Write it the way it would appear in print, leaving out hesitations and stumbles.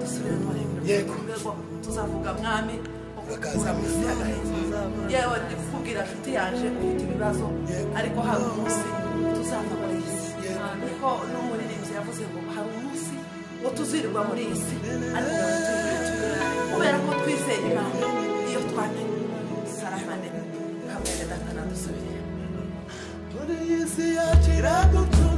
Dusubiremo reka. Yego. Ngo tuzavuga mwami Urakaza. ukura mu isi y'agahinda. Yewe, ndi kukubwira nshuti yaje ufite ibibazo, Yego. ariko hari umunsi tuzava muri iyi si. Yego. Niko n'umuririmbyi yavuze ngo hari umunsi wo tuzirirwa muri iyi si, ariko kubera ko twizeye Imana iyo twamenye saramane kamwene data nadusubirira. Muri iyi si yacu iragucunga.